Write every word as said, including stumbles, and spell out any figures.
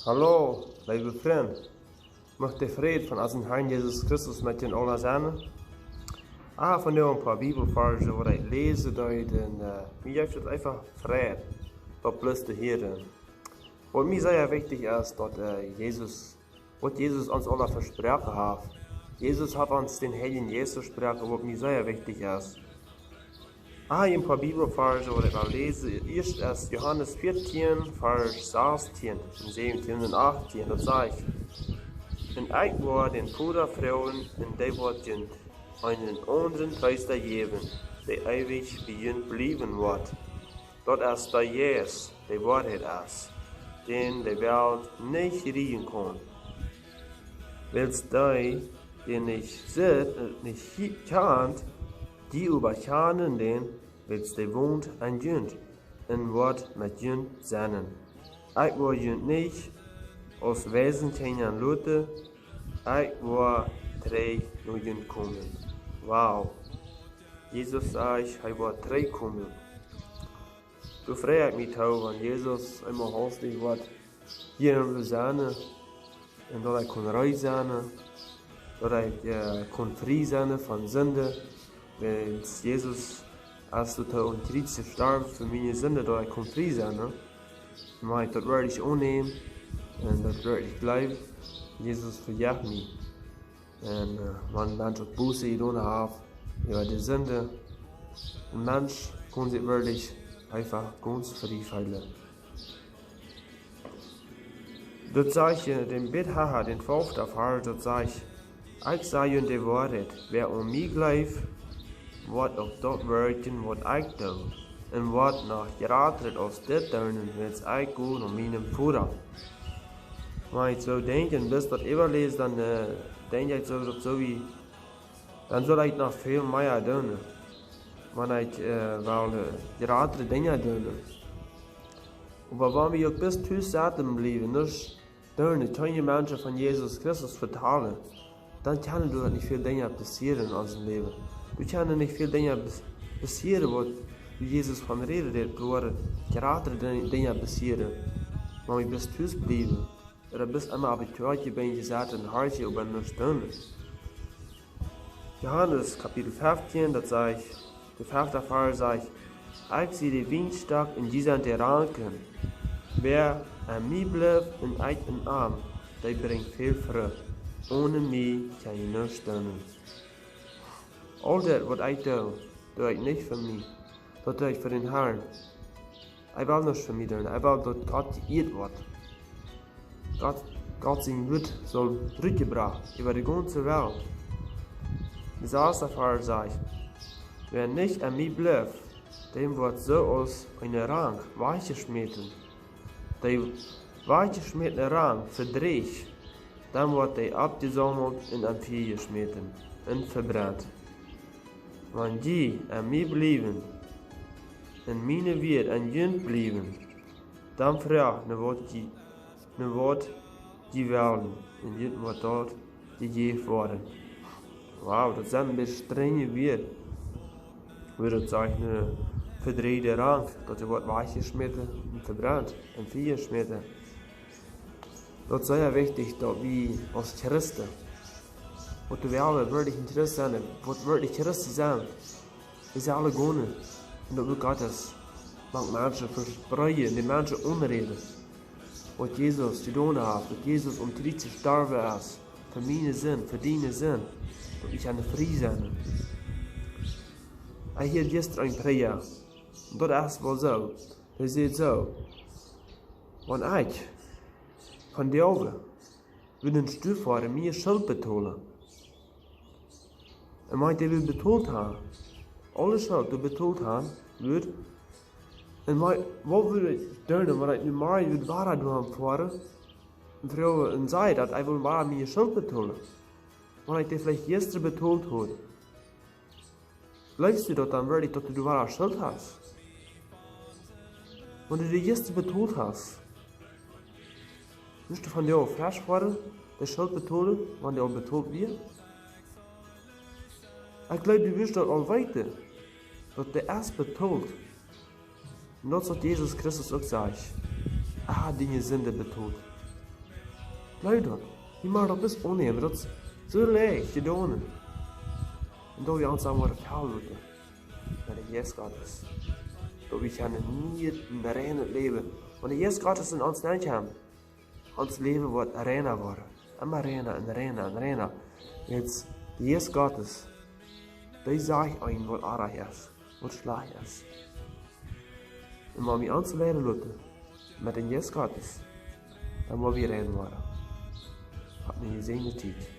Hallo, leewe Frind. Mucht de Fräd von onsen Harn Jesus Christus met junt aula sennen. Ah, vondoag een poa Bibelvarsch, waut ekj läsen deed, un, äh, mie jeft et eefach Fräd, daut bloos to hieren. Waut mie sea wichtich es, daut, äh, Jesus, waut Jesus ons aula vesproaken haft. Jesus haft ons dän Heiljen Jeist vesproaken, waut mie sea wichtich es. Ah, een poa Bibelvarsch, waut ekj well läsen. Ieescht es Johanes vieetieen, Varsch sastieen un säwentieen un achttieen, daut sajcht: Un ekj woa dän Voda froagen, un dee woat junt eenen aundren Treesta jäwen, dee eewich bie junt bliewen woat. Daut es de Jeist, dee Woarheit es, dän de Welt nich kjrieen kaun. Wiels dee dän nich sitt un nich hie-, kjant, dee oba kjanen dän, wiels dee wont en junt un woat met junt sennen. Ekj woa junt nich aus Waisenkjinja loten, ekj woa trigj no junt komen. Wow. Jesus sajcht, hee woat trigj komen. Doa frei ekj mie too, wan Jesus eemol haustich woat hia em Lausanne, un daut ekj kaun rein sennen, daut ekj, äh, kaun frie sennen von Sind. Wiels Jesus es doa aum Kjriez jestorwen fa miene Sind, daut ekj kaun frie sennen. Mau ekj daut werkjlich aunnäm un daut werkjlich jleew, Jesus vejeft mie. Un, äh, wan een Mensch uk Buße jedonen haft äwa de Sind, een Mensch kaun sikj werkjlich eefach gaunz frie feelen. Daut sajcht, äh, dän Bit haha, dän twalften Varsch, daut sajcht: Ekj saj junt de Woarheit, wäa aun mie jleeft, woat uk daut werkjen, waut ekj doo, un woat noch jratret aus dit doonen, wiels ekj go no mienen Voda. Wan ekj soo denkj, un bloos daut äwaläs, dan, äh, denkj ekj soo, daut soo wie, dan saul ekj noch väl mea doonen, wan ekj, äh, well, äh, jratre Dinja doonen. Oba wan wie uk bloos tus sitten bliewen, nuscht doonen, kjeene Menschen von Jesus Christus vetalen, dan kjennen doa nich väl Dinja passieren en onsem Läwen. Doa kjennen nich väl Dinja pas-, passieren, waut Jesus von räden deed, doa woaren jratre Din-, Dinja passieren. Wan wie bloos tus bliewen, ooda bloos emma opp de Kjoakjebänkj sitten un horchen, oba nuscht doonen. Johanes Kapitel feftieen, daut sajcht, de fefte Varsch sajcht: Ekj sie de Wienstock un jie sent de Ranken. Wäa aun mie blift un ekj aun am, dee brinjt väl Frucht. Onen mie kjenn jie nuscht doonen. Aul daut, waut ekj doo, doo ekj nich fa mie. Daut doo ekj fa dän Harn. Ekj well nich fa mie doonen. Ekj well, daut Gott jeieet woat. Gott, Gott sien Wuat saul rutjebrocht äwa de gaunze Welt. De saste Varsch sajcht: Wäa nich aun mie blift, däm woat soo aus eene Rank wajchjeschmäten. De wajchjeschmätne Rank vedrieecht, dan woat dee oppjesaumelt un em Fia jeschmäten un vebrent. Wan jie aun mie bliewen un miene Wieed aun junt bliewen, dan froagt no waut jie, no waut jie wellen, un junt woat daut jejäft woaren. Wow, daut sent een bät strenje Wieed. Woo daut sajcht, ne vedrieejde Rank, daut dee woat wajchjeschmäten un vebrent un vejäft jeschmäten. Daut es sea wichtich, daut wie aus Christen, waut wie aule werkjlich Christen sent, waut werkjlich Christen sent, wie sellen gonen un daut Wuat Gottes mank Menschen vespreeden, de Menschen aunräden, waut Jesus jedonen haft, daut Jesus aum Kjriez jestorwen es, fa miene Sind, fa diene Sind, daut wie kjennen frie sennen. Ekj hieed jistren eene Prädicht, un daut es woll soo. Hee säd soo: Wan ekj von Däavel wudd no Stuttgart foaren, miene Schult betolen. Un wan ekj dee wudd betolt haben, aule Schult, dee betolt haben wudd, un wan, waut wudd ekj doonen, wan ekj nu mol wudd wada doahan foaren un froagen un sajen, daut ekj well wada miene Schult betolen? Wan ekj dee veleicht jistren betolt haud, jleefst du daut dan werkjlich, daut du wada Schult hast? Wan du dee jistren betolt hast, wurscht du von dee aul fresch woaren, de Schult betolen, wan dee aul betolt wia? Ekj jleew, du wurscht daut aul weeten, daut dee es betolt. Un daut es waut Jesus Christus uk sajcht: Ekj hab diene Sind betolt. Jleew daut. Jie motten daut bloos aunnämen. Daut es soo leicht jedonen. Un daut wie ons dan woaren fellen loten met dän Jeist Gottes, daut wie kjennen nie een reinet Läwen. Wan de Jeist Gottes en ons nenkjemt, ons Läwen woat reina woaren. Emma reina un reina un reina. Wiels de Jeist Gottes, dee sajcht ons, waut oajch es, waut schlajcht es. Un wan wie ons leiden loten met dän Jeist Gottes, dan woa wie rein woaren. Habt eene jesäajende Tiet.